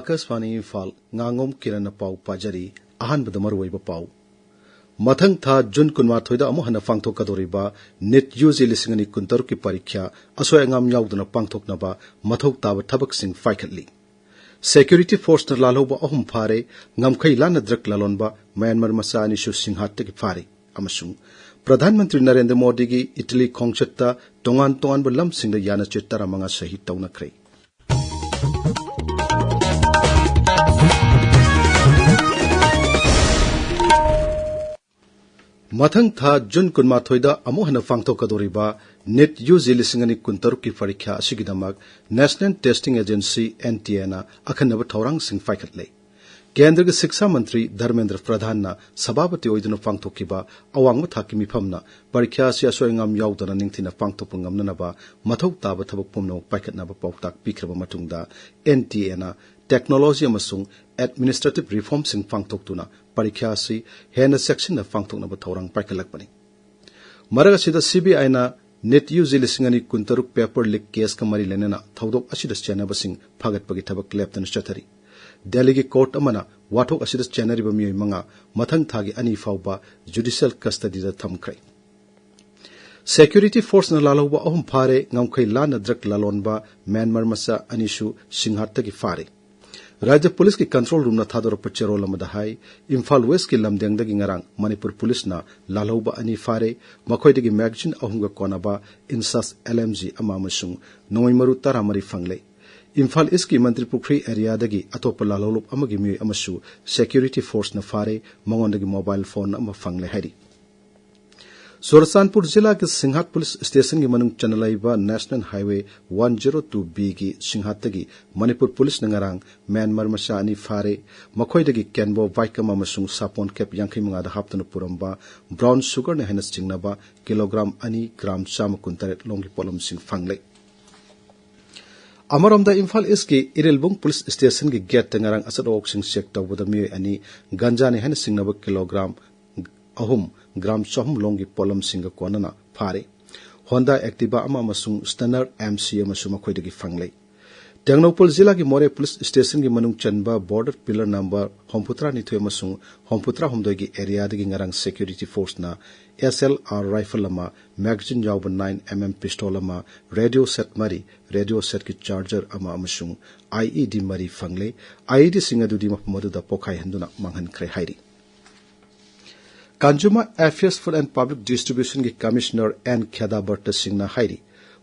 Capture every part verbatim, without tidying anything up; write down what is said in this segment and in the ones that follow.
ꯑꯥꯀꯥꯁꯕꯥꯅꯤ ꯏꯝꯐꯥꯜ, ꯉꯥꯉꯣꯝ ꯀꯤꯔꯟꯅ ꯄꯥꯎ ꯄꯥꯖꯔꯤ꯫ ꯑꯍꯥꯟꯕꯗ ꯃꯔꯨꯑꯣꯏꯕ ꯄꯥꯎ꯫ ꯃꯊꯪ ꯊꯥ ꯖꯨꯟ ꯀꯨꯟꯃꯥꯊꯣꯏꯗ ꯑꯃꯨꯛ ꯍꯟꯅ ꯄꯥꯡꯊꯣꯛꯀꯗꯧꯔꯤꯕ ꯅꯤꯠ ꯌꯨ ꯖꯤ ꯂꯤꯁꯤꯡ ꯑꯅꯤ ꯀꯨꯟꯇꯔꯨꯛꯀꯤ ꯄꯔꯤꯈ꯭ꯌꯥ ꯑꯁꯣꯏ ꯑꯉꯥꯝ ꯌꯥꯎꯗꯅ ꯄꯥꯡꯊꯣꯛꯅꯕ ꯃꯊꯧ ꯇꯥꯕ ꯊꯕꯛꯁꯤꯡ ꯄꯥꯏꯈꯠꯂꯤ꯫ ꯁꯦꯀ꯭ꯌꯨꯔꯤꯇꯤ ꯐꯣꯔꯁꯅ ꯂꯥꯜꯍꯧꯕ ꯑꯍꯨꯝ ꯐꯥꯔꯦ꯫ ꯉꯝꯈꯩ ꯂꯥꯟꯅ ꯗ꯭ꯔꯒ ꯂꯂꯣꯟꯕ ꯃ꯭ꯌꯥꯟꯃꯥꯔ ꯃꯆꯥ ꯑꯅꯤꯁꯨ ꯁꯤꯡꯍꯥꯠꯇꯒꯤ ꯐꯥꯔꯦ꯫ ꯑꯃꯁꯨꯡ ꯄ꯭ꯔꯙꯥꯟ ꯃꯟꯇ꯭ꯔꯤ ꯅꯔꯦꯟꯗ꯭ꯔ ꯃꯣꯗꯤꯒꯤ ꯏꯇꯂꯤ ꯈꯣꯡꯆꯠꯇ ꯇꯣꯉꯥꯟ ꯇꯣꯉꯥꯟꯕ ꯂꯝꯁꯤꯡꯗ ꯌꯥꯅꯆꯦ ꯇꯔꯥꯃꯉꯥ ꯁꯍꯤ ꯇꯧꯅꯈ꯭ꯔꯦ꯫ ꯃꯊꯪ ꯊꯥ ꯖꯨꯟ ꯀꯨꯟꯃꯥꯊꯣꯏꯗ ꯑꯃꯨꯛ ꯍꯟꯅ ꯄꯥꯡꯊꯣꯛꯀꯗꯧꯔꯤꯕ ꯅꯤꯠ ꯌꯨ ꯖꯤ ꯂꯤꯁꯤꯡ ꯑꯅꯤ ꯀꯨꯟꯇꯔꯨꯛꯀꯤ ꯄꯔꯤꯈ꯭ꯌꯥ ꯑꯁꯤꯒꯤꯗꯃꯛ national testing agency, N T ꯑꯦꯅ ꯑꯈꯟꯅꯕ ꯊꯧꯔꯥꯡꯁꯤꯡ ꯄꯥꯏꯈꯠꯂꯦ꯫ ꯀꯦꯟꯗ꯭ꯔꯒꯤ ꯁꯤꯛꯁꯥ ꯃꯟꯇ꯭ꯔꯤ ꯙꯔꯃꯦꯟꯗ꯭ꯔ ꯄ꯭ꯔꯙꯥꯟꯅ ꯁꯚꯥꯄꯇꯤ ꯑꯣꯏꯗꯨꯅ ꯄꯥꯡꯊꯣꯛꯈꯤꯕ ꯑꯋꯥꯡꯕ ꯊꯥꯛꯀꯤ ꯃꯤꯐꯝꯅ ꯄꯔꯤꯈ꯭ꯌꯥ ꯑꯁꯤ ꯑꯁꯣꯏ ꯑꯉꯥꯝ ꯌꯥꯎꯗꯅ ꯅꯤꯡꯊꯤꯅ ꯄꯥꯡꯊꯣꯛꯄ ꯉꯝꯅꯅꯕ ꯃꯊꯧ ꯇꯥꯕ ꯊꯕꯛ ꯄꯨꯝꯅꯃꯛ ꯄꯥꯏꯈꯠꯅꯕ ꯄꯥꯎꯇꯥꯛ ꯄꯤꯈ꯭ꯔꯕ ꯃꯇꯨꯡꯗ, ꯑꯦꯟ ꯇꯤ ꯑꯦꯅ ꯇꯦꯛꯅꯣꯂꯣꯖꯤ ꯑꯃꯁꯨꯡ ꯑꯦꯗꯃꯤꯅꯤꯁꯇ꯭ꯔꯦꯇꯤꯚ ꯔꯤꯐꯣꯔꯝꯁꯤꯡ ꯄꯥꯡꯊꯣꯛꯇꯨꯅ ꯄꯔꯤꯈ꯭ꯌꯥ ꯑꯁꯤ ꯍꯦꯟꯅ ꯆꯦꯛꯁꯤꯟꯅ ꯄꯥꯡꯊꯣꯛꯅꯕ ꯊꯧꯔꯥꯡ ꯄꯥꯏꯈꯠꯂꯛꯄꯅꯤ꯫ ꯃꯔꯛ ꯑꯁꯤꯗ, ꯁꯤ ꯕꯤ ꯑꯥꯏꯅ ꯅꯤꯠ ꯌꯨ ꯖꯤ ꯂꯤꯁꯤꯡ ꯑꯅꯤ ꯀꯨꯟꯇꯔꯨꯛ ꯄꯦꯄꯔ ꯂꯤꯛ ꯀꯦꯁꯀ ꯃꯔꯤ ꯂꯩꯅꯅ ꯊꯧꯗꯣꯛ ꯑꯁꯤꯗ ꯆꯦꯟꯅꯕꯁꯤꯡ ꯐꯥꯒꯠꯄꯒꯤ ꯊꯕꯛ ꯂꯦꯞꯇꯅ ꯆꯠꯊꯔꯤ꯫ ꯗꯦꯜꯂꯤꯒꯤ ꯀꯣꯔꯠ ꯑꯃꯅ ꯋꯥꯊꯣꯛ ꯑꯁꯤꯗ ꯆꯦꯟꯅꯔꯤꯕ ꯃꯤꯑꯣꯏ ꯃꯉꯥ ꯃꯊꯪ ꯊꯥꯒꯤ ꯑꯅꯤ ꯐꯥꯎꯕ ꯖꯨꯗꯤꯁꯤꯌꯦꯜ ꯀꯁꯇꯗꯤꯗ ꯊꯝꯈ꯭ꯔꯦ꯫ ꯁꯦꯀ꯭ꯌꯨꯔꯤꯇꯤ ꯐꯣꯔꯁꯅ ꯂꯥꯜꯍꯧꯕ ꯑꯍꯨꯝ ꯐꯥꯔꯦ꯫ ꯉꯝꯈꯩ ꯂꯥꯟꯅ ꯗ꯭ꯔꯒ ꯂꯂꯣꯟꯕ ꯃ꯭ꯌꯥꯟꯃꯥꯔ ꯃꯆꯥ ꯑꯅꯤꯁꯨ ꯁꯤꯡꯍꯥꯠꯇꯒꯤ ꯐꯥꯔꯦ꯫ ꯔꯥꯖ꯭ꯌ ꯄꯨꯂꯤꯁꯀꯤ ꯀꯟꯇ꯭ꯔꯣꯜ ꯔꯨꯝꯅ ꯊꯥꯗꯣꯔꯛꯄ ꯆꯦꯔꯣꯜ ꯑꯃꯗ ꯍꯥꯏ, ꯏꯝꯐꯥꯜ ꯋꯦꯁꯀꯤ ꯂꯝꯗꯦꯡꯗꯒꯤ ꯉꯔꯥꯡ ꯃꯅꯤꯄꯨꯔ ꯄꯨꯂꯤꯁꯅ ꯂꯥꯜꯍꯧꯕ ꯑꯅꯤ ꯐꯥꯔꯦ꯫ ꯃꯈꯣꯏꯗꯒꯤ ꯃꯦꯒꯥꯖꯤꯟ ꯑꯍꯨꯝꯒ ꯀꯣꯟꯅꯕ ꯏꯟꯁꯥꯁ ꯑꯦꯜ ꯑꯦꯝ ꯖꯤ ꯑꯃ ꯑꯃꯁꯨꯡ ꯅꯣꯡꯃꯩ ꯃꯔꯨ ꯇꯔꯥꯃꯔꯤ ꯐꯪꯂꯦ꯫ ꯏꯝꯐꯥꯜ ꯏꯁꯀꯤ ꯃꯟꯇ꯭ꯔꯤ ꯄꯨꯈ꯭ꯔꯤ ꯑꯦꯔꯤꯌꯥꯗꯒꯤ ꯑꯇꯣꯞꯄ ꯂꯥꯜꯍꯧꯂꯨꯞ ꯑꯃꯒꯤ ꯃꯤꯑꯣꯏ ꯑꯃꯁꯨ ꯁꯦꯀ꯭ꯌꯨꯔꯤꯇꯤ ꯐꯣꯔꯁꯅ ꯐꯥꯔꯦ꯫ ꯃꯉꯣꯟꯗꯒꯤ ꯃꯣꯕꯥꯏꯜ ꯐꯣꯟ ꯑꯃ ꯐꯪꯂꯦ ꯍꯥꯏꯔꯤ꯫ ꯆꯨꯔꯆꯥꯟꯄꯨꯔ ꯖꯤꯂꯥꯒꯤ ꯁꯤꯡꯍꯥꯠ ꯄꯨꯂꯤꯁ ꯁ꯭ꯇꯦꯁꯟꯒꯤ ꯃꯅꯨꯡ ꯆꯟꯅ ꯂꯩꯕ national highway one zero two ꯕꯤꯒꯤ ꯁꯤꯡꯍꯥꯠꯇꯒꯤ ꯃꯅꯤꯄꯨꯔ ꯄꯨꯂꯤꯁꯅ ꯉꯔꯥꯡ ꯃ꯭ꯌꯥꯟꯃꯥꯔ ꯃꯆꯥ ꯑꯅꯤ ꯐꯥꯔꯦ꯫ ꯃꯈꯣꯏꯗꯒꯤ ꯀꯦꯟꯕꯣ ꯕꯥꯏꯛ ꯑꯃ ꯑꯃꯁꯨꯡ ꯁꯥꯄꯣꯟ ꯀꯦꯞ ꯌꯥꯡꯈꯩ ꯃꯉꯥꯗ ꯍꯥꯞꯇꯨꯅ ꯄꯨꯔꯝꯕ ꯕ꯭ꯔꯥꯎꯟ ꯁꯨꯒꯔꯅ ꯍꯦꯟꯅ ꯆꯤꯡꯅꯕ ꯀꯤꯂꯣꯒ꯭ꯔꯥꯝ ꯑꯅꯤ ꯒ꯭ꯔꯥꯝ ꯆꯥꯝꯃ ꯀꯨꯟꯇꯔꯦꯠ ꯂꯣꯝꯒꯤ ꯄꯣꯠꯂꯝꯁꯤꯡ ꯐꯪꯂꯦ꯫ ꯑꯃꯔꯣꯝꯗ, ꯏꯝꯐꯥꯜ ꯏꯁꯀꯤ ꯏꯔꯤꯜꯕꯨꯡ ꯄꯨꯂꯤꯁ ꯁ꯭ꯇꯦꯁꯟꯒꯤ ꯒꯦꯠꯇ ꯉꯔꯥꯡ ꯑꯆꯠ ꯑꯋꯣꯛꯁꯤꯡ ꯆꯦꯛ ꯇꯧꯕꯗ ꯃꯤꯑꯣꯏ ꯑꯅꯤ ꯒꯟꯖꯥꯅꯤ ꯍꯥꯏꯅ ꯆꯤꯡꯅꯕ ꯀꯤꯂꯣꯒ꯭ꯔꯥꯝ ꯑꯍꯨꯝ ꯒ꯭ꯔꯥꯝ ꯆꯍꯨꯝ ꯂꯣꯝꯒꯤ ꯄꯣꯠꯂꯝꯁꯤꯡꯒ ꯀꯣꯟꯅꯅ ꯐꯥꯔꯦ꯫ ꯍꯣꯟꯗꯥ ꯑꯦꯛꯇꯤꯚꯥ ꯑꯃ ꯑꯃꯁꯨꯡ ꯁ꯭ꯇꯅꯔ ꯑꯦꯝ ꯁꯤ ꯑꯃꯁꯨ ꯃꯈꯣꯏꯗꯒꯤ ꯐꯪꯂꯦ꯫ ꯇꯦꯡꯅꯧꯄꯜ ꯖꯤꯂꯥꯒꯤ ꯃꯣꯔꯦ ꯄꯨꯂꯤꯁ ꯁ꯭ꯇꯦꯁꯟꯒꯤ ꯃꯅꯨꯡ ꯆꯟꯕ ꯕꯣꯔꯗꯔ ꯄꯤꯂꯔ ꯅꯝꯕꯔ ꯍꯨꯝꯐꯨꯇꯔꯥ ꯅꯤꯊꯣꯏ ꯑꯃꯁꯨꯡ ꯍꯨꯝꯐꯨꯇꯔꯥ ꯍꯨꯝꯗꯣꯏꯒꯤ ꯑꯦꯔꯤꯌꯥꯗꯒꯤ ꯉꯔꯥꯡ ꯁꯦꯀ꯭ꯌꯨꯔꯤꯇꯤ ꯐꯣꯔꯁꯅ ꯑꯦꯁ ꯑꯦꯜ ꯑꯥꯔ ꯔꯥꯏꯐꯜ ꯑꯃ, ꯃꯦꯒꯥꯖꯤꯟ ꯌꯥꯎꯕ ꯅꯥꯏꯟ ꯑꯦꯝ ꯑꯦꯝ ꯄꯤꯁꯇꯣꯜ ꯑꯃ, ꯔꯦꯗꯤꯑꯣ ꯁꯦꯠ ꯃꯔꯤ, ꯔꯦꯗꯤꯑꯣ ꯁꯦꯠꯀꯤ ꯆꯥꯔꯖꯔ ꯑꯃ ꯑꯃꯁꯨꯡ ꯑꯥꯏ ꯏ ꯗꯤ ꯃꯔꯤ ꯐꯪꯂꯦ꯫ ꯑꯥꯏ ꯏ ꯗꯤꯁꯤꯡ ꯑꯗꯨꯗꯤ ꯃꯐꯝ ꯑꯗꯨꯗ ꯄꯣꯈꯥꯏꯍꯟꯗꯨꯅ ꯃꯥꯡꯍꯟꯈ꯭ꯔꯦ ꯍꯥꯏꯔꯤ꯫ Consumer Affairs, Food and Public Distributionꯒꯤ ꯀꯃꯤꯁꯅꯔ ꯑꯦꯟ ꯈꯦꯗꯥꯕꯔꯇ ꯁꯤꯡꯅ ꯍꯥꯏꯔꯤ,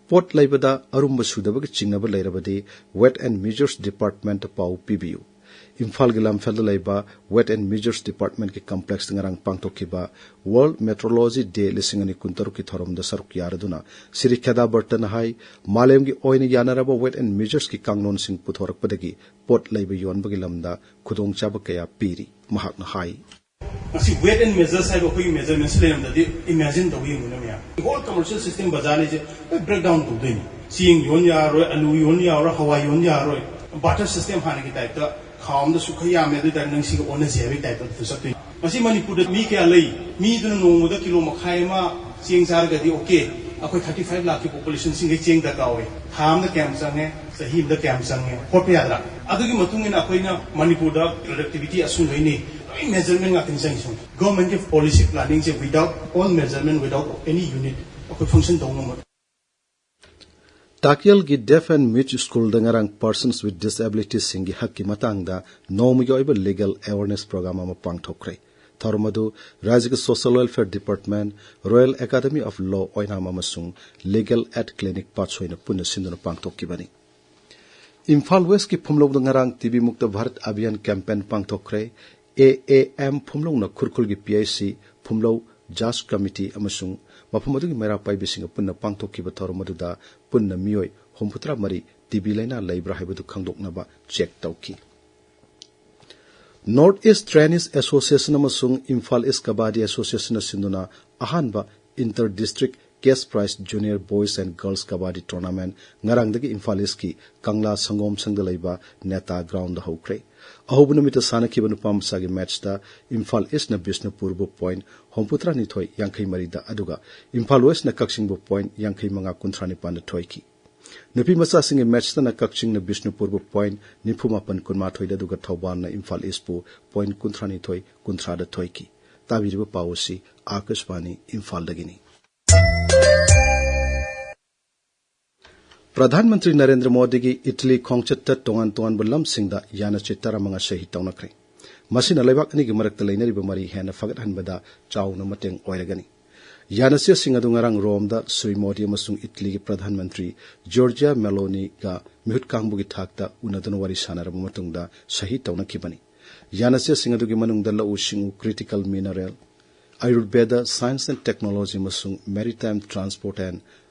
ꯄꯣꯠ ꯂꯩꯕꯗ ꯑꯔꯨꯝꯕ ꯁꯨꯗꯕꯒꯤ ꯆꯤꯡꯅꯕ ꯂꯩꯔꯕꯗꯤ Weight and Measures Departmentꯇ ꯄꯥꯎ ꯄꯤꯕꯤꯌꯨ꯫ ꯏꯝꯐꯥꯜꯒꯤ ꯂꯝꯐꯦꯜꯗ ꯂꯩꯕ Weight and Measures Departmentꯀꯤ complexꯇ ꯉꯔꯥꯡ ꯄꯥꯡꯊꯣꯛꯈꯤꯕ World Metrology Day ꯂꯤꯁꯤꯡ ꯑꯅꯤ ꯀꯨꯟꯇꯔꯨꯛꯀꯤ ꯊꯧꯔꯝꯗ ꯁꯔꯨꯛ ꯌꯥꯔꯗꯨꯅ ꯁ꯭ꯔꯤ ꯈꯦꯗꯥꯕꯔꯇꯅ ꯍꯥꯏ, ꯃꯥꯂꯦꯝꯒꯤ ꯑꯣꯏꯅ ꯌꯥꯅꯔꯕ Weight and Measuresꯀꯤ ꯀꯥꯡꯂꯣꯟꯁꯤꯡ ꯄꯨꯊꯣꯔꯛꯄꯗꯒꯤ ꯄꯣꯠ ꯂꯩꯕ ꯌꯣꯟꯕꯒꯤ ꯂꯝꯗ ꯈꯨꯗꯣꯡꯆꯥꯕ ꯀꯌꯥ ꯄꯤꯔꯤ꯫ ꯃꯍꯥꯛꯅ ꯍꯥꯏ꯫ ꯉꯁꯤ Weight and Measures ꯍꯥꯏꯕ ꯑꯩꯈꯣꯏꯒꯤ measurementꯁꯤ ꯂꯩꯔꯝꯗꯗꯤ imagine ꯇꯧꯕ ꯌꯦꯡꯉꯨꯅꯦ ꯃꯌꯥꯝ꯫ Whole commercial system ꯕꯖꯥꯔꯅꯤꯁꯦ ꯂꯣꯏ breakdown ꯇꯧꯗꯣꯏꯅꯤ꯫ ꯆꯦꯡ ꯌꯣꯟ ꯌꯥꯔꯣꯏ, ꯑꯂꯨ ꯌꯣꯟ ꯌꯥꯔꯣꯏ, ꯍꯋꯥꯏ ꯌꯣꯟ ꯌꯥꯔꯣꯏ꯫ Barter system ꯍꯥꯟꯅꯒꯤ typeꯇ ꯈꯥꯎ ꯑꯃꯗ ꯁꯨꯛꯈꯩ ꯌꯥꯝꯃꯦ ꯑꯗꯨ ꯑꯣꯏꯇꯥꯔꯗꯤ ꯅꯪ ꯁꯤꯒ ꯑꯣꯟꯅꯁꯦ ꯍꯥꯏꯕꯒꯤ typeꯇ ꯑꯗꯨ ꯆꯠꯇꯣꯏꯅꯤ꯫ ꯉꯁꯤ ꯃꯅꯤꯄꯨꯔꯗ ꯃꯤ ꯀꯌꯥ ꯂꯩ? ꯃꯤꯗꯨꯅ ꯅꯣꯡꯃꯗ ꯀꯤꯂꯣ ꯃꯈꯥꯏ ꯑꯃ ꯆꯦꯡ ꯆꯥꯔꯒꯗꯤ okay, ꯑꯩꯈꯣꯏ thirty five ꯂꯥꯛꯀꯤ populationꯁꯤꯡꯒꯤ ꯆꯦꯡ ꯗꯔꯀꯥꯔ ꯑꯣꯏ꯫ ꯊꯥ ꯑꯃꯗ ꯀꯌꯥꯝ ꯆꯪꯉꯦ, ꯆꯍꯤ ꯑꯃꯗ ꯀꯌꯥꯝ ꯆꯪꯉꯦ ꯍꯣꯠꯄ ꯌꯥꯗ꯭ꯔꯥ? ꯑꯗꯨꯒꯤ ꯃꯇꯨꯡ ꯏꯟꯅ ꯑꯩꯈꯣꯏꯅ ꯃꯅꯤꯄꯨꯔꯗ productivity ꯑꯁꯨꯝꯈꯩꯅꯤ, ꯂꯣꯏ measurement ꯉꯥꯛꯇꯅꯤ ꯆꯪꯉꯤꯁꯦ꯫ Governmentꯀꯤ policy planningꯁꯦ without all measurement, without any unit ꯑꯩꯈꯣꯏ function ꯇꯧꯕ ꯉꯝꯃꯣꯏ꯫ ꯇꯥꯀꯦꯜꯒꯤ Deaf and Mute Schoolꯗ ꯉꯔꯥꯡ Persons with Disabilitiesꯁꯤꯡꯒꯤ ꯍꯛꯀꯤ ꯃꯇꯥꯡꯗ ꯅꯣꯡꯃꯒꯤ ꯑꯣꯏꯕ legal awareness program ꯑꯃ ꯄꯥꯡꯊꯣꯛꯈ꯭ꯔꯦ꯫ ꯊꯧꯔꯝ ꯑꯗꯨ ꯔꯥꯖ꯭ꯌꯒꯤ Social Welfare Department, Royal Academy of Law ꯑꯣꯏꯅꯥꯝ ꯑꯃꯁꯨꯡ Legal Aid Clinic ꯄꯥꯠꯁꯣꯏꯅ ꯄꯨꯟꯅ ꯁꯤꯟꯗꯨꯅ ꯄꯥꯡꯊꯣꯛꯈꯤꯕꯅꯤ꯫ ꯏꯝꯐꯥꯜ Westꯀꯤ ꯐꯨꯝꯂꯧꯗ ꯉꯔꯥꯡ T B Mukt Bharat Abhiyan campaign ꯄꯥꯡꯊꯣꯛꯈ꯭ꯔꯦ꯫ ꯑꯦ ꯑꯦ ꯑꯦꯝ ꯐꯨꯝꯂꯧꯅ ꯈꯨꯔꯈꯨꯜꯒꯤ ꯄꯤ ꯑꯩꯆ ꯁꯤ, ꯐꯨꯝꯂꯧ, JASH committee ꯑꯃꯁꯨꯡ ꯃꯐꯝ ꯑꯗꯨꯒꯤ ꯃꯩꯔꯥ ꯄꯥꯏꯕꯤꯁꯤꯡꯒ ꯄꯨꯟꯅ ꯄꯥꯡꯊꯣꯛꯈꯤꯕ ꯊꯧꯔꯝ ꯑꯗꯨꯗ ꯄꯨꯟꯅ ꯃꯤꯑꯣꯏ ꯍꯨꯝꯐꯨꯇꯔꯥ ꯃꯔꯤ ꯇꯤ ꯕꯤ ꯂꯥꯏꯅꯥ ꯂꯩꯕ꯭ꯔꯥ ꯍꯥꯏꯕꯗꯨ ꯈꯪꯗꯣꯛꯅꯕ check ꯇꯧꯈꯤ꯫ North East Tennis Association ꯑꯃꯁꯨꯡ ꯏꯝꯐꯥꯜ East Kabaddi Associationꯅ ꯁꯤꯟꯗꯨꯅ ꯑꯍꯥꯟꯕ Inter District Cash Prize Junior Boys and Girls Kabaddi Tournament ꯉꯔꯥꯡꯗꯒꯤ ꯏꯝꯐꯥꯜ Eastꯀꯤ ꯀꯪꯂꯥ ꯁꯪꯒꯣꯝ ꯁꯪꯗ ꯂꯩꯕ ꯅꯦꯇꯥ groundꯗ ꯍꯧꯈ꯭ꯔꯦ꯫ ꯑꯍꯧꯕ ꯅꯨꯃꯤꯠꯇ ꯁꯥꯟꯅꯈꯤꯕ ꯅꯨꯄꯥ ꯃꯆꯥꯒꯤ matchꯇ ꯏꯝꯐꯥꯜ Eastꯅ ꯕꯤꯁꯅꯨꯄꯨꯔꯕꯨ point ꯍꯨꯝꯐꯨꯇꯔꯥꯅꯤꯊꯣꯏ ꯌꯥꯡꯈꯩ ꯃꯔꯤꯗ, ꯑꯗꯨꯒ ꯏꯝꯐꯥꯜ Westꯅ ꯀꯛꯆꯤꯡꯕꯨ point ꯌꯥꯡꯈꯩ ꯃꯉꯥ ꯀꯨꯟꯊ꯭ꯔꯥ ꯅꯤꯄꯥꯟꯗ ꯊꯣꯏꯈꯤ꯫ ꯅꯨꯄꯤ ꯃꯆꯥꯁꯤꯡꯒꯤ ꯃꯦꯠꯁꯇꯅ ꯀꯛꯆꯤꯡꯅ ꯕꯤꯁꯅꯨꯄꯨꯔꯕꯨ ꯄꯣꯏꯟꯠ ꯅꯤꯐꯨ ꯃꯥꯄꯟ ꯀꯨꯟꯃꯥꯊꯣꯏꯗ, ꯑꯗꯨꯒ ꯊꯧꯕꯥꯜꯅ ꯏꯝꯐꯥꯜ ꯏꯁꯄꯨ ꯄꯣꯏꯟꯠ ꯀꯨꯟꯊ꯭ꯔꯥꯅꯤꯊꯣꯏ ꯀꯨꯟꯊ꯭ꯔꯥꯗ ꯊꯣꯏꯈꯤ꯫ ꯇꯥꯕꯤꯔꯤꯕ ꯄꯥꯎ ꯑꯁꯤ ꯑꯥꯀꯥꯁꯕꯥꯅꯤ ꯏꯝꯐꯥꯜꯗꯒꯤꯅꯤ꯫ ꯄ꯭ꯔꯙꯥꯟ ꯃꯟꯇ꯭ꯔꯤ ꯅꯔꯦꯟꯗ꯭ꯔ ꯃꯣꯗꯤꯒꯤ ꯏꯇꯂꯤ ꯈꯣꯡꯆꯠꯇ ꯇꯣꯉꯥꯟ ꯇꯣꯉꯥꯟꯕ ꯂꯝꯁꯤꯡꯗ ꯌꯥꯅꯆꯦ ꯇꯔꯥꯃꯉꯥ ꯁꯍꯤ ꯇꯧꯅꯈ꯭ꯔꯦ꯫ ꯃꯁꯤꯅ ꯂꯩꯕꯥꯛ ꯑꯅꯤꯒꯤ ꯃꯔꯛꯇ ꯂꯩꯅꯔꯤꯕ ꯃꯔꯤ ꯍꯦꯟꯅ ꯐꯒꯠꯍꯟꯕꯗ ꯆꯥꯎꯅ ꯃꯇꯦꯡ ꯑꯣꯏꯔꯒꯅꯤ꯫ ꯌꯥꯅꯆꯦꯁꯤꯡ ꯑꯗꯨ ꯉꯔꯥꯡ ꯔꯣꯝꯗ ꯁ꯭ꯔꯤ ꯃꯣꯗꯤ ꯑꯃꯁꯨꯡ ꯏꯇꯂꯤꯒꯤ ꯄ꯭ꯔꯙꯥꯟ ꯃꯟꯇ꯭ꯔꯤ ꯖꯣꯔꯖꯤꯌꯥ ꯃꯦꯂꯣꯅꯤꯒ ꯃꯤꯍꯨꯠ ꯀꯥꯡꯕꯨꯒꯤ ꯊꯥꯛꯇ ꯎꯅꯗꯨꯅ ꯋꯥꯔꯤ ꯁꯥꯟꯅꯔꯕ ꯃꯇꯨꯡꯗ ꯁꯍꯤ ꯇꯧꯅꯈꯤꯕꯅꯤ꯫ ꯌꯥꯅꯆꯦꯁꯤꯡ ꯑꯗꯨꯒꯤ ꯃꯅꯨꯡꯗ ꯂꯧꯎ ꯁꯤꯡꯎ, critical mineral, Ayurveda, science and technology ꯑꯃꯁꯨꯡ maritime transport and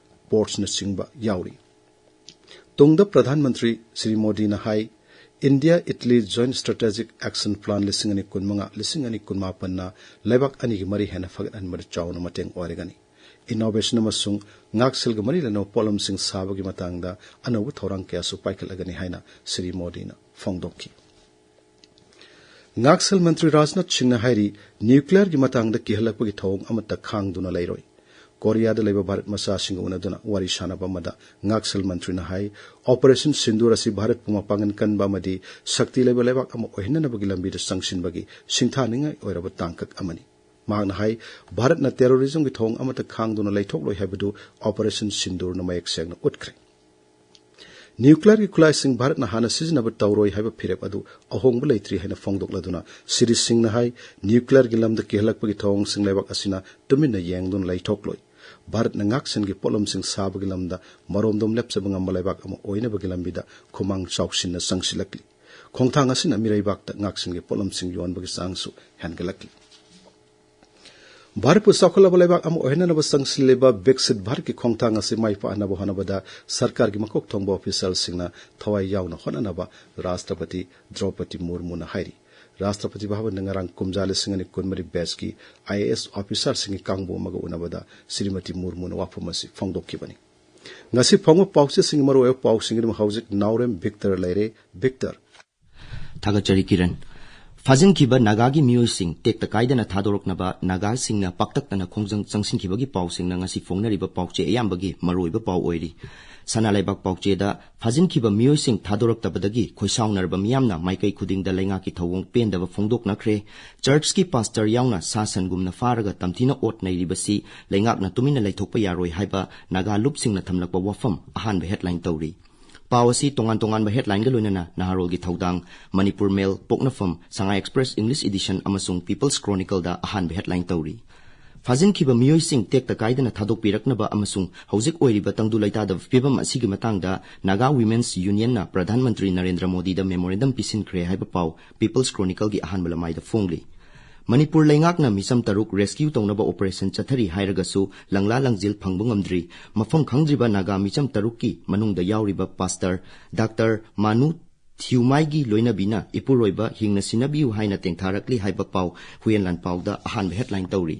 portsꯅꯆꯤꯡꯕ ꯌꯥꯎꯔꯤ꯫ ꯇꯨꯡꯗ ꯄ꯭ꯔꯙꯥꯟ ꯃꯟꯇ꯭ꯔꯤ ꯁ꯭ꯔꯤ ꯃꯣꯗꯤꯅ ꯍꯥꯏ, India Italy joint strategic action plan ꯂꯤꯁꯤꯡ ꯑꯅꯤ ꯀꯨꯟꯃꯉꯥ, ꯂꯤꯁꯤꯡ ꯑꯅꯤ ꯀꯨꯟꯃꯥꯄꯟꯅ ꯂꯩꯕꯥꯛ ꯑꯅꯤꯒꯤ ꯃꯔꯤ ꯍꯦꯟꯅ ꯐꯒꯠꯍꯟꯕꯗ ꯆꯥꯎꯅ ꯃꯇꯦꯡ ꯑꯣꯏꯔꯒꯅꯤ꯫ ꯏꯅꯣꯚꯦꯁꯟ ꯑꯃꯁꯨꯡ ꯉꯥꯛꯁꯦꯜꯒ ꯃꯔꯤ ꯂꯩꯅꯕ ꯄꯣꯠꯂꯝꯁꯤꯡ ꯁꯥꯕꯒꯤ ꯃꯇꯥꯡꯗ ꯑꯅꯧꯕ ꯊꯧꯔꯥꯡ ꯀꯌꯥꯁꯨ ꯄꯥꯏꯈꯠꯂꯒꯅꯤ ꯍꯥꯏꯅ ꯁ꯭ꯔꯤ ꯃꯣꯗꯤꯅ ꯐꯣꯡꯗꯣꯛꯈꯤ꯫ ꯉꯥꯛꯁꯦꯜ ꯃꯟꯇ꯭ꯔꯤ ꯔꯥꯖꯅꯥꯊ ꯁꯤꯡꯅ ꯍꯥꯏꯔꯤ, ꯅ꯭ꯌꯨꯀ꯭ꯂꯤꯌꯔꯒꯤ ꯃꯇꯥꯡꯗ ꯀꯤꯍꯜꯂꯛꯄꯒꯤ ꯊꯧꯑꯣꯡ ꯑꯃꯠꯇ ꯈꯥꯡꯗꯨꯅ ꯂꯩꯔꯣꯏ꯫ ꯀꯣꯔꯤꯌꯥꯗ ꯂꯩꯕ ꯚꯥꯔꯠ ꯃꯆꯥꯁꯤꯡꯒ ꯎꯅꯗꯨꯅ ꯋꯥꯔꯤ ꯁꯥꯟꯅꯕ ꯑꯃꯗ ꯉꯥꯛꯁꯦꯜ ꯃꯟꯇ꯭ꯔꯤꯅ ꯍꯥꯏ, ꯑꯣꯄꯔꯦꯁꯟ ꯁꯤꯟꯗꯨꯔ ꯑꯁꯤ ꯚꯥꯔꯠꯄꯨ ꯃꯄꯥꯡꯒꯜ ꯀꯟꯕ ꯑꯃꯗꯤ ꯁꯛꯇꯤ ꯂꯩꯕ ꯂꯩꯕꯥꯛ ꯑꯃ ꯑꯣꯏꯍꯟꯅꯅꯕꯒꯤ ꯂꯝꯕꯤꯗ ꯆꯪꯁꯤꯟꯕꯒꯤ ꯁꯤꯡꯊꯥꯅꯤꯡꯉꯥꯏ ꯑꯣꯏꯔꯕ ꯇꯥꯡꯀꯛ ꯑꯃꯅꯤ꯫ ꯃꯍꯥꯛꯅ ꯍꯥꯏ, ꯚꯥꯔꯠꯅ ꯇꯦꯔꯣꯔꯤꯖꯝꯒꯤ ꯊꯧꯑꯣꯡ ꯑꯃꯠꯇ ꯈꯥꯡꯗꯨꯅ ꯂꯩꯊꯣꯛꯂꯣꯏ ꯍꯥꯏꯕꯗꯨ ꯑꯣꯄꯔꯦꯁꯟ ꯁꯤꯟꯗꯨꯔꯅ ꯃꯌꯦꯛ ꯁꯦꯡꯅ ꯎꯠꯈ꯭ꯔꯦ꯫ ꯅ꯭ꯌꯨꯀ꯭ꯂꯤꯌꯔꯒꯤ ꯈꯨꯠꯂꯥꯏꯁꯤꯡ ꯚꯥꯔꯠꯅ ꯍꯥꯟꯅ ꯁꯤꯖꯤꯟꯅꯕ ꯇꯧꯔꯣꯏ ꯍꯥꯏꯕ ꯐꯤꯔꯦꯞ ꯑꯗꯨ ꯑꯍꯣꯡꯕ ꯂꯩꯇ꯭ꯔꯤ ꯍꯥꯏꯅ ꯐꯣꯡꯗꯣꯛꯂꯗꯨꯅ ꯁ꯭ꯔꯤ ꯁꯤꯡꯅ ꯍꯥꯏ, ꯅ꯭ꯌꯨꯀ꯭ꯂꯤꯌꯔꯒꯤ ꯂꯝꯗ ꯀꯤꯍꯜꯂꯛꯄꯒꯤ ꯊꯧꯑꯣꯡꯁꯤꯡ ꯂꯩꯕꯥꯛ ꯑꯁꯤꯅ ꯇꯨꯃꯤꯟꯅ ꯌꯦꯡꯗꯨꯅ ꯂꯩꯊꯣꯛꯂꯣꯏ꯫ ꯚꯥꯔꯠꯅ ꯉꯥꯛꯁꯦꯜꯒꯤ ꯄꯣꯠꯂꯝꯁꯤꯡ ꯁꯥꯕꯒꯤ ꯂꯝꯗ ꯃꯔꯣꯝꯗꯣꯝ ꯂꯦꯞꯆꯕ ꯉꯝꯕ ꯂꯩꯕꯥꯛ ꯑꯃ ꯑꯣꯏꯅꯕꯒꯤ ꯂꯝꯕꯤꯗ ꯈꯨꯃꯥꯡ ꯆꯥꯎꯁꯤꯟꯅ ꯆꯪꯁꯤꯜꯂꯛꯂꯤ꯫ ꯈꯣꯡꯊꯥꯡ ꯑꯁꯤꯅ ꯃꯤꯔꯩꯕꯥꯛꯇ ꯉꯥꯛꯁꯦꯜꯒꯤ ꯄꯣꯠꯂꯝꯁꯤꯡ ꯌꯣꯟꯕꯒꯤ ꯆꯥꯡꯁꯨ ꯍꯦꯟꯒꯠꯂꯛꯂꯤ꯫ ꯚꯥꯔꯠꯄꯨ ꯆꯥꯎꯈꯠꯂꯕ ꯂꯩꯕꯥꯛ ꯑꯃ ꯑꯣꯏꯍꯟꯅꯅꯕ ꯆꯪꯁꯤꯜꯂꯤꯕ ꯕꯤꯛꯁꯤꯠ ꯚꯥꯔꯠꯀꯤ ꯈꯣꯡꯊꯥꯡ ꯑꯁꯤ ꯃꯥꯏ ꯄꯥꯛꯅꯕ ꯍꯣꯠꯅꯕꯗ ꯁꯔꯀꯥꯔꯒꯤ ꯃꯀꯣꯛ ꯊꯣꯡꯕ ꯑꯣꯐꯤꯁꯤꯌꯦꯜꯁꯤꯡꯅ ꯊꯋꯥꯏ ꯌꯥꯎꯅ ꯍꯣꯠꯅꯅꯕ ꯔꯥꯁꯇ꯭ꯔꯄꯇꯤ ꯗ꯭ꯔꯧꯄꯗꯤ ꯃꯨꯔꯃꯨꯅ ꯍꯥꯏꯔꯤ꯫ ꯔꯥꯁꯇ꯭ꯔꯄꯇꯤ ꯚꯕꯟꯗ ꯉꯔꯥꯡ ꯀꯨꯝꯖꯥ ꯂꯤꯁꯤꯡ ꯑꯅꯤ ꯀꯨꯟꯃꯔꯤ ꯕꯦꯆꯀꯤ ꯑꯥꯏ ꯑꯦ ꯑꯦꯁ ꯑꯣꯐꯤꯁꯥꯔꯁꯤꯡꯒꯤ ꯀꯥꯡꯕꯨ ꯑꯃꯒ ꯎꯅꯕꯗ ꯁ꯭ꯔꯤꯃꯇꯤ ꯃꯨꯔꯃꯨꯅ ꯋꯥꯐꯝ ꯑꯁꯤ ꯐꯣꯡꯗꯣꯛꯈꯤꯕꯅꯤ꯫ ꯉꯁꯤ ꯐꯣꯡꯕ ꯄꯥꯎꯆꯦꯁꯤꯡꯒꯤ ꯃꯔꯨꯑꯣꯏꯕ ꯄꯥꯎꯁꯤꯡꯒꯤꯗꯃꯛ ꯍꯧꯖꯤꯛ ꯅꯥꯎꯔꯦꯝ ꯚꯤꯛꯇꯔ ꯂꯩꯔꯦ꯫ ꯚꯤꯛꯇꯔ꯫ ꯊꯥꯒꯠꯆꯔꯤ ꯀꯤꯔꯟ꯫ ꯐꯥꯖꯤꯟꯈꯤꯕ ꯅꯥꯒꯥꯒꯤ ꯃꯤꯑꯣꯏꯁꯤꯡ ꯇꯦꯛꯇ ꯀꯥꯏꯗꯅ ꯊꯥꯗꯣꯔꯛꯅꯕ ꯅꯥꯒꯥꯁꯤꯡꯅ ꯄꯥꯛꯇꯛꯅꯅ ꯈꯣꯡꯖꯪ ꯆꯪꯁꯤꯟꯈꯤꯕꯒꯤ ꯄꯥꯎꯁꯤꯡꯅ ꯉꯁꯤ ꯐꯣꯡꯅꯔꯤꯕ ꯄꯥꯎꯆꯦ ꯑꯌꯥꯝꯕꯒꯤ ꯃꯔꯨꯑꯣꯏꯕ ꯄꯥꯎ ꯑꯣꯏꯔꯤ꯫ ꯁꯅꯥ ꯂꯩꯕꯥꯛ ꯄꯥꯎꯆꯦꯗ ꯐꯥꯖꯤꯟꯈꯤꯕ ꯃꯤꯑꯣꯏꯁꯤꯡ ꯊꯥꯗꯣꯔꯛꯇꯕꯗꯒꯤ ꯈꯣꯏꯁꯥꯎꯅꯔꯕ ꯃꯤꯌꯥꯝꯅ ꯃꯥꯏꯀꯩ ꯈꯨꯗꯤꯡꯗ ꯂꯩꯉꯥꯛꯀꯤ ꯊꯧꯑꯣꯡ ꯄꯦꯟꯗꯕ ꯐꯣꯡꯗꯣꯛꯅꯈ꯭ꯔꯦ꯫ ꯆꯔꯆꯀꯤ ꯄꯥꯁꯇꯔ ꯌꯥꯎꯅ ꯁꯥ ꯁꯟꯒꯨꯝꯅ ꯐꯥꯔꯒ ꯇꯝꯊꯤꯅ ꯑꯣꯠ ꯅꯩꯔꯤꯕꯁꯤ ꯂꯩꯉꯥꯛꯅ ꯇꯨꯃꯤꯟꯅ ꯂꯩꯊꯣꯛꯄ ꯌꯥꯔꯣꯏ ꯍꯥꯏꯕ ꯅꯥꯒꯥ ꯂꯨꯞꯁꯤꯡꯅ ꯊꯝꯂꯛꯄ ꯋꯥꯐꯝ ꯑꯍꯥꯟꯕ ꯍꯦꯗꯂꯥꯏꯟ ꯇꯧꯔꯤ꯫ ꯄꯥꯎ ꯑꯁꯤ ꯇꯣꯉꯥꯟ ꯇꯣꯉꯥꯟꯕ ꯍꯦꯗꯂꯥꯏꯟꯒ ꯂꯣꯏꯅꯅ ꯅꯍꯥꯔꯣꯜꯒꯤ ꯊꯧꯗꯥꯡ, ꯃꯅꯤꯄꯨꯔ ꯃꯦꯜ, ꯄꯣꯛꯅꯐꯝ, ꯁꯉꯥꯏ ꯑꯦꯛꯁꯄ꯭ꯔꯦꯁ ꯏꯪꯂꯤꯁ ꯏꯗꯤꯁꯟ ꯑꯃꯁꯨꯡ ꯄꯤꯄꯜꯁ ꯀ꯭ꯔꯣꯅꯤꯀꯜꯗ ꯑꯍꯥꯟꯕ ꯍꯦꯗꯂꯥꯏꯟ ꯇꯧꯔꯤ꯫ ꯐꯥꯖꯤꯟꯈꯤꯕ ꯃꯤꯑꯣꯏꯁꯤꯡ ꯇꯦꯛꯇ ꯀꯥꯏꯗꯅ ꯊꯥꯗꯣꯛꯄꯤꯔꯛꯅꯕ ꯑꯃꯁꯨꯡ ꯍꯧꯖꯤꯛ ꯑꯣꯏꯔꯤꯕ ꯇꯪꯗꯨ ꯂꯩꯇꯥꯗꯕ ꯐꯤꯕꯝ ꯑꯁꯤꯒꯤ ꯃꯇꯥꯡꯗ ꯅꯥꯒꯥ ꯋꯤꯃꯦꯟꯁ ꯌꯨꯅꯤꯌꯟꯅ ꯄ꯭ꯔꯙꯥꯟ ꯃꯟꯇ꯭ꯔꯤ ꯅꯔꯦꯟꯗ꯭ꯔ ꯃꯣꯗꯤꯗ ꯃꯦꯃꯣꯔꯦꯟꯗꯝ ꯄꯤꯁꯤꯟꯈ꯭ꯔꯦ ꯍꯥꯏꯕ ꯄꯥꯎ ꯄꯤꯄꯜꯁ ꯀ꯭ꯔꯣꯅꯤꯀꯜꯒꯤ ꯑꯍꯥꯟꯕ ꯂꯃꯥꯏꯗ ꯐꯣꯡꯂꯤ꯫ ꯃꯅꯤꯄꯨꯔ ꯂꯩꯉꯥꯛꯅ ꯃꯤꯆꯝ ꯇꯔꯨꯛ ꯔꯦꯁꯀ꯭ꯌꯨ ꯇꯧꯅꯕ ꯑꯣꯄꯔꯦꯁꯟ ꯆꯠꯊꯔꯤ ꯍꯥꯏꯔꯒꯁꯨ ꯂꯪꯂꯥ ꯂꯪꯖꯤꯜ ꯐꯪꯕ ꯉꯝꯗ꯭ꯔꯤ꯫ ꯃꯐꯝ ꯈꯪꯗ꯭ꯔꯤꯕ ꯅꯥꯒꯥ ꯃꯤꯆꯝ ꯇꯔꯨꯛꯀꯤ ꯃꯅꯨꯡꯗ ꯌꯥꯎꯔꯤꯕ ꯄꯥꯁꯇꯔ ꯗꯥꯛꯇꯔ ꯃꯥꯅꯨ ꯊꯤꯌꯨꯃꯥꯏꯒꯤ ꯂꯣꯏꯅꯕꯤꯅ ꯏꯄꯨꯔꯣꯏꯕ ꯍꯤꯡꯅ ꯁꯤꯟꯅꯕꯤꯌꯨ ꯍꯥꯏꯅ ꯇꯦꯡꯊꯥꯔꯛꯂꯤ ꯍꯥꯏꯕ ꯄꯥꯎ ꯍꯨꯌꯦꯟ ꯂꯥꯟꯄꯥꯎꯗ ꯑꯍꯥꯟꯕ ꯍꯦꯗꯂꯥꯏꯟ ꯇꯧꯔꯤ꯫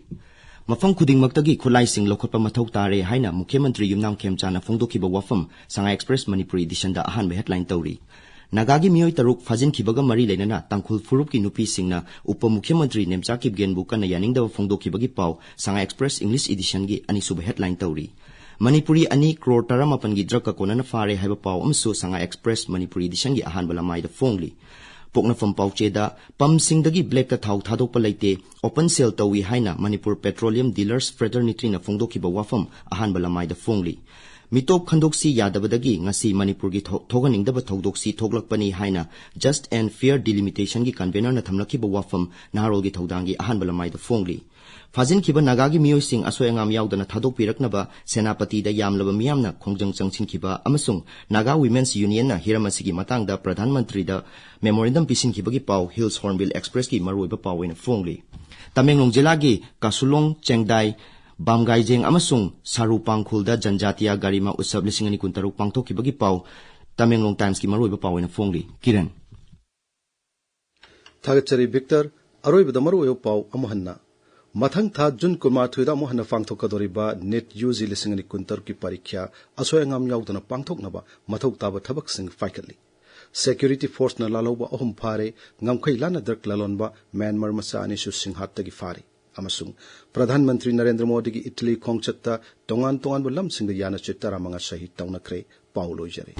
ꯃꯐꯝ ꯈꯨꯗꯤꯡꯃꯛꯇꯒꯤ ꯈꯨꯠꯂꯥꯏꯁꯤꯡ ꯂꯧꯈꯠꯄ ꯃꯊꯧ ꯇꯥꯔꯦ ꯍꯥꯏꯅ ꯃꯨꯈ꯭ꯌ ꯃꯟꯇ꯭ꯔꯤ ꯌꯨꯝꯅꯥꯝ ꯈꯦꯝꯆꯥꯅ ꯐꯣꯡꯗꯣꯛꯈꯤꯕ ꯋꯥꯐꯝ ꯁꯉꯥꯏ ꯑꯦꯛꯁꯄ꯭ꯔꯦꯁ ꯃꯅꯤꯄꯨꯔꯤ ꯏꯗꯤꯁꯟꯗ ꯑꯍꯥꯟꯕ ꯍꯦꯗꯂꯥꯏꯟ ꯇꯧꯔꯤ꯫ ꯅꯥꯒꯥꯒꯤ ꯃꯤꯑꯣꯏ ꯇꯔꯨꯛ ꯐꯥꯖꯤꯟꯈꯤꯕꯒ ꯃꯔꯤ ꯂꯩꯅꯅ ꯇꯥꯡꯈꯨꯜ ꯐꯨꯔꯨꯞꯀꯤ ꯅꯨꯄꯤꯁꯤꯡꯅ ꯎꯄ ꯃꯨꯈ꯭ꯌ ꯃꯟꯇ꯭ꯔꯤ ꯅꯦꯝꯆꯥ ꯀꯤꯞꯒꯦꯟꯕꯨ ꯀꯟꯅ ꯌꯥꯅꯤꯡꯗꯕ ꯐꯣꯡꯗꯣꯛꯈꯤꯕꯒꯤ ꯄꯥꯎ ꯁꯉꯥꯏ ꯑꯦꯛꯁꯄ꯭ꯔꯦꯁ ꯏꯪꯂꯤꯁ ꯏꯗꯤꯁꯟꯒꯤ ꯑꯅꯤꯁꯨꯕ ꯍꯦꯗꯂꯥꯏꯟ ꯇꯧꯔꯤ꯫ ꯃꯅꯤꯄꯨꯔꯤ ꯑꯅꯤ ꯀ꯭ꯔꯣꯔ ꯇꯔꯥꯃꯥꯄꯟꯒꯤ ꯗ꯭ꯔꯒꯀ ꯀꯣꯟꯅꯅ ꯐꯥꯔꯦ ꯍꯥꯏꯕ ꯄꯥꯎ ꯑꯃꯁꯨ ꯁꯉꯥꯏ ꯑꯦꯛꯁꯄ꯭ꯔꯦꯁ ꯃꯅꯤꯄꯨꯔꯤ ꯏꯗꯤꯁꯟꯒꯤ ꯑꯍꯥꯟꯕ ꯂꯃꯥꯏꯗ ꯐꯣꯡꯂꯤ꯫ ꯄꯣꯛꯅꯐꯝ ꯄꯥꯎꯆꯦꯗ ꯄꯝꯁꯤꯡꯗꯒꯤ ꯕ꯭ꯂꯦꯛꯇ ꯊꯥꯎ ꯊꯥꯗꯣꯛꯄ ꯂꯩꯇꯦ, ꯑꯣꯄꯟ ꯁꯦꯜ ꯇꯧꯏ ꯍꯥꯏꯅ ꯃꯅꯤꯄꯨꯔ ꯄꯦꯇ꯭ꯔꯣꯂꯤꯌꯝ ꯗꯤꯂꯔꯁ ꯐ꯭ꯔꯦꯇꯔꯅꯤꯇꯤꯅ ꯐꯣꯡꯗꯣꯛꯈꯤꯕ ꯋꯥꯐꯝ ꯑꯍꯥꯟꯕ ꯂꯃꯥꯏꯗ ꯐꯣꯡꯂꯤ꯫ ꯃꯤꯇꯣꯞ ꯈꯟꯗꯣꯛꯁꯤ ꯌꯥꯗꯕꯗꯒꯤ ꯉꯁꯤ ꯃꯅꯤꯄꯨꯔꯒꯤ ꯊꯣ-, ꯊꯣꯛꯍꯟꯅꯤꯡꯗꯕ ꯊꯧꯗꯣꯛꯁꯤ ꯊꯣꯛꯂꯛꯄꯅꯤ ꯍꯥꯏꯅ Just and Fair Delimitation-ꯒꯤ ꯀꯟꯚꯦꯅꯔꯅ ꯊꯝꯂꯛꯈꯤꯕ ꯋꯥꯐꯝ ꯅꯍꯥꯔꯣꯜꯒꯤ ꯊꯧꯗꯥꯡꯒꯤ ꯑꯍꯥꯟꯕ ꯂꯃꯥꯏꯗ ꯐꯣꯡꯂꯤ꯫ ꯐꯥꯖꯤꯟꯈꯤꯕ ꯅꯥꯒꯥꯒꯤ ꯃꯤꯑꯣꯏꯁꯤꯡ ꯑꯁꯣꯏ ꯑꯉꯥꯝ ꯌꯥꯎꯗꯅ ꯊꯥꯗꯣꯛꯄꯤꯔꯛꯅꯕ ꯁꯦꯅꯥꯄꯇꯤꯗ ꯌꯥꯝꯂꯕ ꯃꯤꯌꯥꯝꯅ ꯈꯣꯡꯖꯪ ꯆꯪꯁꯤꯟꯈꯤꯕ ꯑꯃꯁꯨꯡ ꯅꯥꯒꯥ ꯋꯤꯃꯦꯟꯁ ꯌꯨꯅꯤꯌꯟꯅ ꯍꯤꯔꯝ ꯑꯁꯤꯒꯤ ꯃꯇꯥꯡꯗ ꯄ꯭ꯔꯙꯥꯟ ꯃꯟꯇ꯭ꯔꯤꯗ ꯃꯦꯃꯣꯔꯦꯟꯗꯝ ꯄꯤꯁꯤꯟꯈꯤꯕꯒꯤ ꯄꯥꯎ ꯍꯤꯜꯁ ꯍꯣꯔꯟꯕꯤꯜ ꯑꯦꯛꯁꯄ꯭ꯔꯦꯁꯀꯤ ꯃꯔꯨꯑꯣꯏꯕ ꯄꯥꯎ ꯑꯣꯏꯅ ꯐꯣꯡꯂꯤ꯫ ꯇꯃꯦꯡꯂꯣꯡ ꯖꯤꯂꯥꯒꯤ ꯀꯥꯁꯨꯂꯣꯡ, ꯆꯦꯡꯗꯥꯏ, ꯕꯥꯝꯒꯥꯏꯖꯦꯡ ꯑꯃꯁꯨꯡ ꯁꯥꯔꯨ ꯄꯥꯡꯈꯨꯜꯗ ꯖꯟꯖꯥꯇꯤꯌꯥ ꯒꯥꯔꯤꯃꯥ ꯎꯠꯁꯕ ꯂꯤꯁꯤꯡ ꯑꯅꯤ ꯀꯨꯟꯇꯔꯨꯛ ꯄꯥꯡꯊꯣꯛꯈꯤꯕꯒꯤ ꯄꯥꯎ ꯇꯃꯦꯡꯂꯣꯡ ꯇꯥꯏꯝꯁꯀꯤ ꯃꯔꯨꯑꯣꯏꯕ ꯄꯥꯎ ꯑꯣꯏꯅ ꯐꯣꯡꯂꯤ꯫ ꯀꯤꯔꯟ꯫ ꯊꯥꯒꯠꯆꯔꯤ ꯚꯤꯛꯇꯔ꯫ ꯑꯔꯣꯏꯕꯗ ꯃꯔꯨꯑꯣꯏꯕ ꯄꯥꯎ ꯑꯃꯨꯛ ꯍꯟꯅ꯫ ꯃꯊꯪ ꯊꯥ ꯖꯨꯟ ꯀꯨꯟꯃꯥꯊꯣꯏꯗ ꯑꯃꯨꯛ ꯍꯟꯅ ꯄꯥꯡꯊꯣꯛꯀꯗꯧꯔꯤꯕ ꯅꯤꯠ ꯌꯨ ꯖꯤ ꯂꯤꯁꯤꯡ ꯑꯅꯤ ꯀꯨꯟꯇꯔꯨꯛꯀꯤ ꯄꯔꯤꯈ꯭ꯌꯥ ꯑꯁꯣꯏ ꯑꯉꯥꯝ ꯌꯥꯎꯗꯅ ꯄꯥꯡꯊꯣꯛꯅꯕ ꯃꯊꯧ ꯇꯥꯕ ꯊꯕꯛꯁꯤꯡ ꯄꯥꯏꯈꯠꯂꯤ꯫ ꯁꯦꯀ꯭ꯌꯨꯔꯤꯇꯤ ꯐꯣꯔꯁꯅ ꯂꯥꯜꯍꯧꯕ ꯑꯍꯨꯝ ꯐꯥꯔꯦ꯫ ꯉꯝꯈꯩ ꯂꯥꯟꯅ ꯗ꯭ꯔꯒ ꯂꯂꯣꯟꯕ ꯃ꯭ꯌꯥꯟꯃꯥꯔ ꯃꯆꯥ ꯑꯅꯤꯁꯨ ꯁꯤꯡꯍꯥꯠꯇꯒꯤ ꯐꯥꯔꯦ꯫ ꯑꯃꯁꯨꯡ ꯄ꯭ꯔꯙꯥꯟ ꯃꯟꯇ꯭ꯔꯤ ꯅꯔꯦꯟꯗ꯭ꯔ ꯃꯣꯗꯤꯒꯤ ꯏꯇꯂꯤ ꯈꯣꯡꯆꯠꯇ ꯇꯣꯉꯥꯟ ꯇꯣꯉꯥꯟꯕ ꯂꯝꯁꯤꯡꯗ ꯌꯥꯅꯆꯦ ꯇꯔꯥꯃꯉꯥ ꯁꯍꯤ ꯇꯧꯅꯈ꯭ꯔꯦ꯫ ꯄꯥꯎ ꯂꯣꯏꯖꯔꯦ꯫